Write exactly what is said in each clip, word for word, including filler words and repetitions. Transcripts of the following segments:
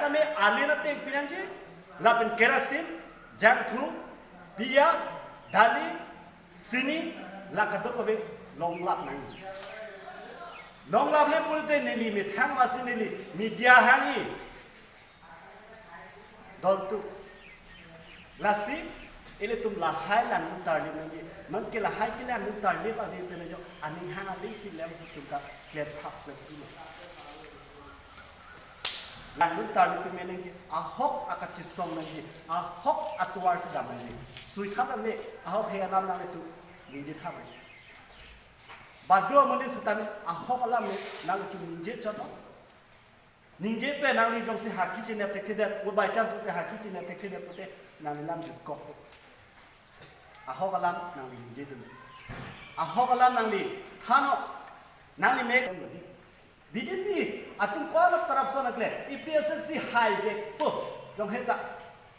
Tame alin ateng pinangji, lapen kerosene, jangthu, piyaj, dali, sini, la kadokave longlap nangji. Longlap le pulote neli methang masi neli media hangji. Dol tu. Lasi, ilitum lahai langdun tarlip nangji. Nonke lahai kelangdun tarlip ave pen jo aning hang aling si lem tum ta klem phap klem tu. Langdun tarlip pen nangji, ahok akachesong nangji, ahok atovar si dam nangji. Sui thap nangji, ahok he alam nanglitum ningje thap nangji. Badu amonit sitame ahok alam nanglitum ningje chot non. Ningje pen nangli jongsi haki chinep thekthedet, o by chance pute haki chinep thekthedet pute nangli lam jutkok. Ahok alam nangli ningjedun. Ahok alam nangli than non, nangli mek. B J P atum ko-an corruption aklem, A P H L C hai vekpo, jong heta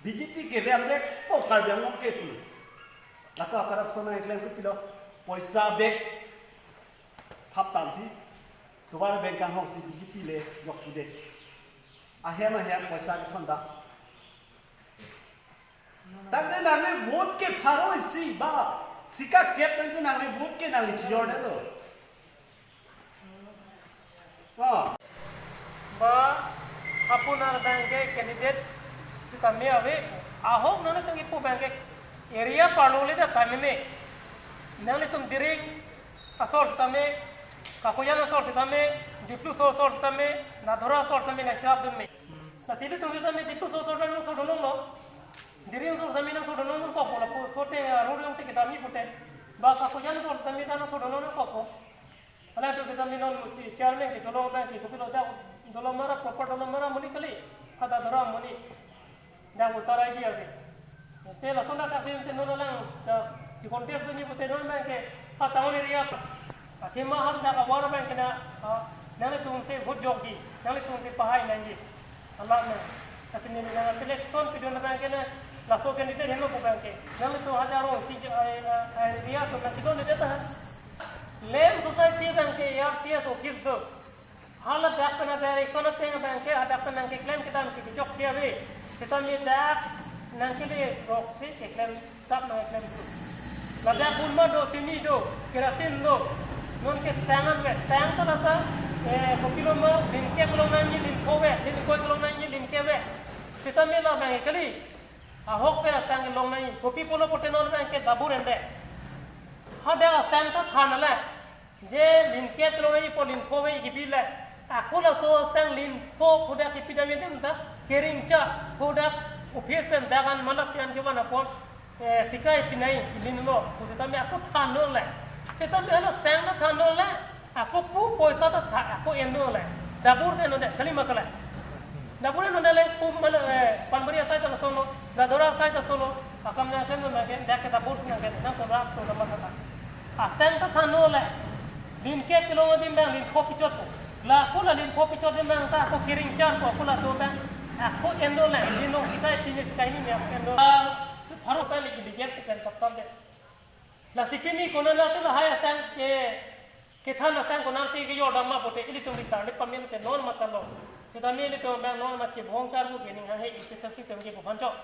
B J P ke rem vekpo Karbi Anglong ke pu. Lato corruption aklem kopilo, poisa bag thap tangsi, tovar bank kanghong si B J P le yok pude. Ahem ahem poisa kethon da. Tangte nangli vote ke pharo isi ba, sika kep pensi nangli vote ke nangli chijordetlo. Oh. Ba, apun abang ke candidate sitame ave, ahok nanglitum kipu abang ke area parlo le da tame me. Nanglitum Diring asor sitame, Kakojan asor sitame, Diplu asor sitame, Nadora asor sitame nangcherapdun me. Lasi ilitum sitame Diplu asor sitame nangthodun longlo. Diring asor sitame nangthodun longpo, lapu sote, ah, road along te kedam-i pute. Ba Kakojan asor sitame ta nangthodun longpo. Alangtum sitame non chi-, chairman ke Dolomara abang ke kopilo dak, Dolomara proper Dolomara amonit kali, ha Nadora amonit. Dak Ultarai dia ke. Te lason dak kasim te non alang, dak chi contest dunji pute non abang ke, ha town area. Athema ham dak awar abang ke na, ah, nanglitum si vote jokji, nanglitum si pahai nangji. Alam na. Kasi neli nang selection pidun abang ke na, laso candidate henlo pu abang ke. Nanglitum hajar rong si, eh, eh, area atum nangchedondeta. Lem society abang ke A R C S office do. Hala dak pen a direction ateng abang ke, hadak pen nangkeklem kedam ke kejok si ave. Sitame dak nangkele rok si keklem tap nangklem tu. Ladak un ma do, sini do, kerosene do. Nonke sang an ve, sang ta lata, eh, kopilo ma, limkep kelong nangji limpo ve, limkoi kelong nangji limkep ve. Sitame la abang kali. Ahok pen sang kelong nangji, kopi pulo pute non abang ke dabur en de. Hadak sang ta than le. Je limkep kelong nangji po limpo ve kipi le. Ako laso sang limpo pudak kipi dam dem ta kering cha pudak office pen dak an malak si an kevan apot, eh, sikai sinai linlo. Pusitame ako than non le. Sitame hala sang ta than non le. Ako pu poisa ta tha, ako en non le. Dabur te non de, kali ma kali. Dabur en non le, pu mala, eh, Panbari asai ta solo, Nadora asai ta solo. Akam nangklem non nangke, dak ke dabur nangke, nang to rak to nama kata. Asang ta than non le. Limkep kelong adim abang limpo pichot po. La ako la limpo pichot adim abang ta ako kering char po, ako laso abang. Ako en non le, linong sikai sini sikai ni ako en non. Ah, pharo ta liki limkep pen tap tap de. Lasi pini konat lasi lahai asang ke, kethan asang konat si kejor dam ma pute ilitum ri karli pamil ke non matha lo. Sitame ilitum abang non ma chibong char bu ke ning hang he ipisa si tem ke buhan chok.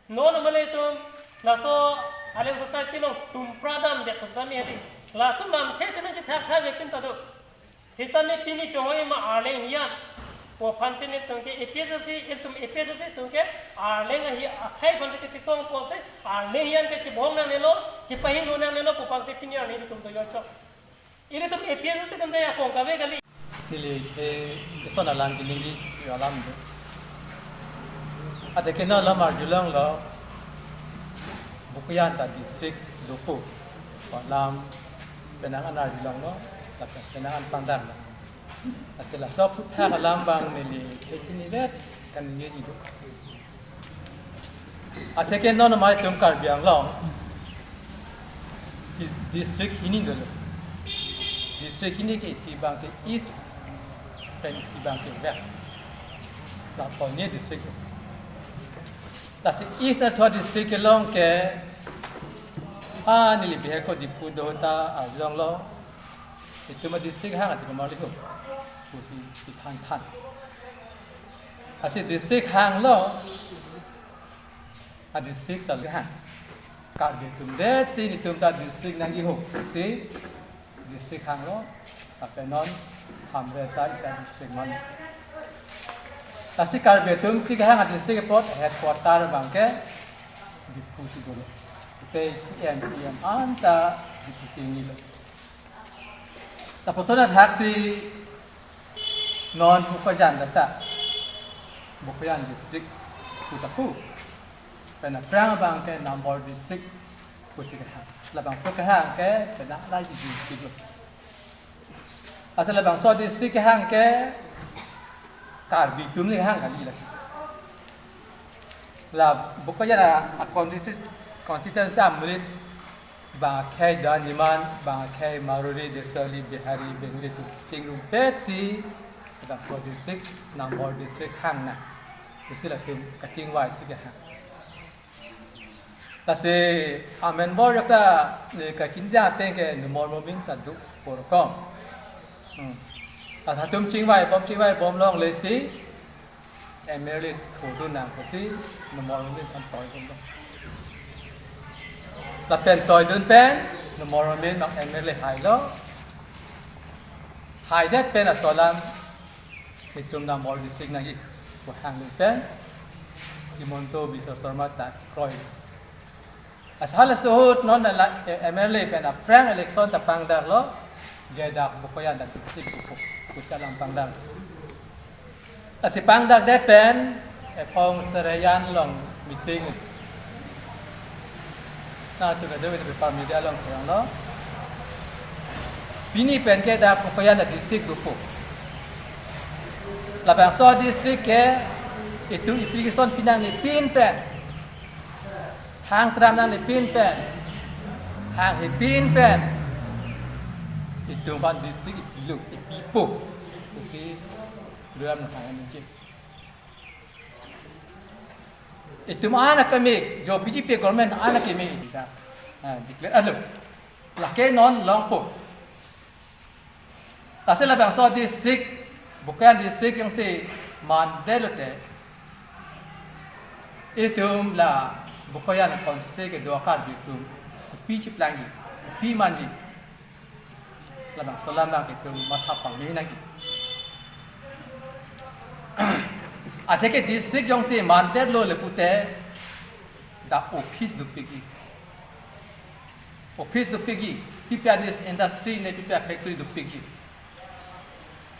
Non ma ilitum laso alem society along tumpra dam de sitame hedi. Latum dam the chene chithak thak je pin ta do. Sitame pini chongoi ma Arleng hijan. Pu aphan si nelitum ke A P H L C, ilitum A P H L C atum ke Arleng ahi akhai aphan si kachesong apot si Arleng hijan ke chibong nangnelo, chipahingno nangnelo pu aphan si pini arni ilitum do yo chok. Ilitum A P H L C atum ta akong kave kali. Neli ke ison alam ke neli alam do. Athe ke non alam arjulonglo. Bokajan ta district dopo. Alam penang an arjulonglo, lapen penang an pangdar lo. Athe laso aphuthak alam abang neli kechini vet kan neli do. Athe ke non amei atum Karbi Anglong dis-, district hini dolo. District hini ke isi abang ke East, pen isi abang ke West. La poni district. Lasi East athua district kelong ke, ah, neli bihek ko Diphu do ta arjulonglo. Itum a district hang ati ko marli ho. Pusi ithan than. Lasi district hanglo, a district ta hang. Karbi atum det si netum ta district nangji ho si district hanglo, lapen non Hamren ta isa district man. Lasi Karbi atum chehang a district apot headquarter abangke Diphu si dolo. Te C M P M anta Diphu si nilo. Lapuson athaksi non Bokajan ta, Bokajan district pu ta pu. Pen aphrang abangke Nambor district pusi kehang. Labangso kehang ke penang lai district lo. Asal labangso district kehang ke Karbi atum le hang kali lagi. La Bokajan a, a constitu-, constituency amonit bang akhei Daniman, bang akhei Marwari, Deserli, Bihari, Bengali atum chingrumpet si labangso district, Nambor district hang na. Pusi latum kachingvai si kehang. Lasi a member ajok ta, eh, kachinidang ateng ke numor momin ta do porkom. Hmm. Lasi atum chingvai bom, chingvai bom longle si M L A thodun nang pusi numor momin kan toidun lo. Lapen toidun pen numor momin nang M L A hailo. Haidet pen aso alam itum Nambor district nangji pu hangdun pen Himanta Biswa Sarma ta chikroi. Asal suhut non la, eh, M L A pen aphrang election ta pangdaklo, je dak Bokajan ta district pu pu alam pangdak. Lasi pangdakdet pen ephong Serayan along meeting. Na tu kedo itu paper media along kurang lo. Pini pen ke dak Bokajan ta district do pu. Labangso district ke itum application pinangnepin pen, hang tram nangnepin pen, hangpipin pen, itum aphan district ipilo, ipipo pusi dua menang nangji. Itum anak kami, jo B J P government anak kami, ah, declare alo. Lake non longpo. Lasi labangso district, Bokajan district jongsi mandet lote, itum la Bokajan constituency kedo Karbi atum kopi chiplangji, kopi manji. Labangso alam abang itum matha pame nangji. Athe ke district jongsi mandetlo le pute, dak office dopikji. Office dopikji, P P R D S industry ne P P R factory dopikji.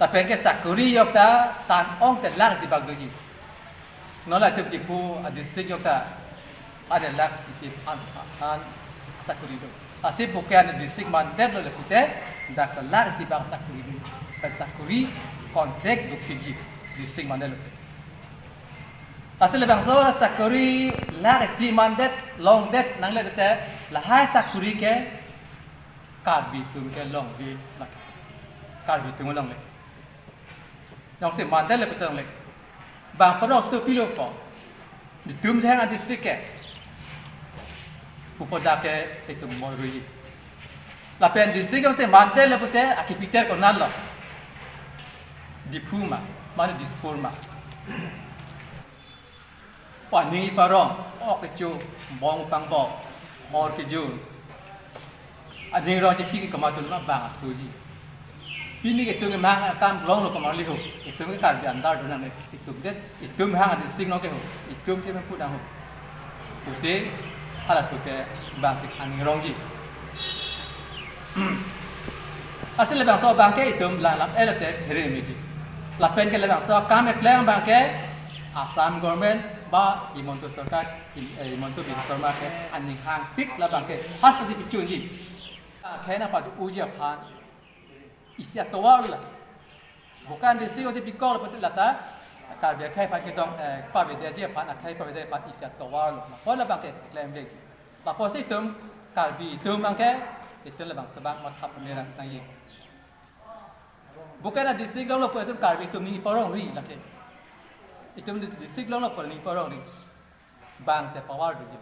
Lapen ke sakori ajok ta tan ong te lakh isi bak doji. Non la Diphu a district ajok ta an lakh isi an, an sakori do. Lasi Bokajan district mandetlo le pute dak ta lakh isi bak sakori do. Pen sakori contract dopikji district mandetlo. Lasi labangso sakori lakh isi mandet longdet nangle te lahai sakori ke Karbi atum ke longle, Karbi atum longle. Jongsi mandet le pute longle. Bang parong stu pilo po. Itum chehang a district ke. Pupo dak ke itum Marwari. Lapen district jongsi mandet le pute a capital konatlo. Diphu ma, mane Dispur ma. Pu aning iparong, ok kecho, bong pangbong, hor kejun. Aning rong chepi ke komatlo ma bang asoji. Pini ke itum kemang akam longlo komatlo ho. Itum ke Karbi under do nang itum det, itum hang a district no ke ho. Itum ke meput nang ho. Pusi halaso ke bang sik aning rongji. Lasi labangso abang ke itum langlam elote phere midi. Lapen ke labangso akam keklem abang ke Assam government ba Himanta Sarkar, Him-, eh, Himanta Biswa Sarma ke aning hangpik labang ke hastasi pichunji. Akhei nangpado-uji aphan isi atovar la. Bokajan district jongsi pikok le pute lata Karbi akhei aphan kedong, eh, pavedetji aphan, akhei pavedet aphan isi atovar lo. Lapu labang ke klemvekji. Lapusi itum Karbi atum abang ke itum labangso abang matha pame nangji. Bokajan district longlo pu itum Karbi atum ning iparongri lake. Itum district longlo pu ning iparongri. Bang si power doji.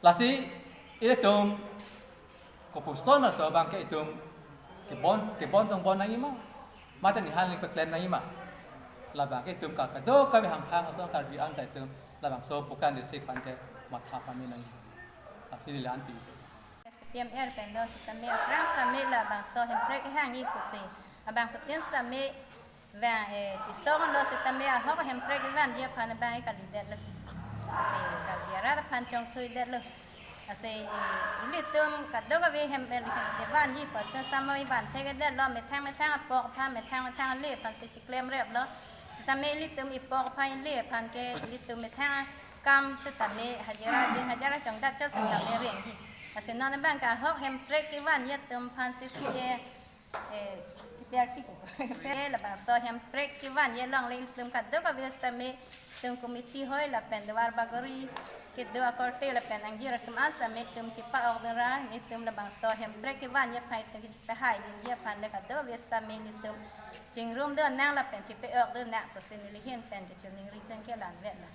Lasi itum kopuson laso abang ke itum kebon, kebon tongbon nangji ma, mate nihal ning peklem nangji ma. Labang ke itum ka kadokave hamphang ason Karbi an ta itum labangso Bokajan district aphan ke matha pame nangji. Lasi neli la-an pisi. C P M R pen do sitame aphrang sitame labangso hemprek hangji pusi abangphutin sitame vang, eh, chesong lo sitame ahok hemprek vanji aphan abang ke kalidetlo. Lasi Karbi arat aphan chongthuidetlo. Lasi, eh, ilitum kadokave hem, eh, vanji apot sitame ivan thekdetlo, methang methang apok aphan, methang methang ale aphan si chiklemreplo. Sitame ilitum ipok aphan, ile aphan ke ilitum methang akam sitame hajira, din hajira chongdat chot sitame rengji. Lasi non abang ke ahok hemprek kevanji atum aphan si si, eh, eh, P R T ko. Eh, labangso hemprek kevanji along le itum kadokave sitame itum committee hoi lapen Duar Bagori kedo akorte lapen angjir atum an sitame itum chepa-okdun ra, itum labangso hemprek kevanji aphan itum kechepahai dunji aphan le kadokave sitame itum chingrumdun nang lapen chepa-okdun nang pusi neli ahin pen kechiningridun ke la-anvetlo.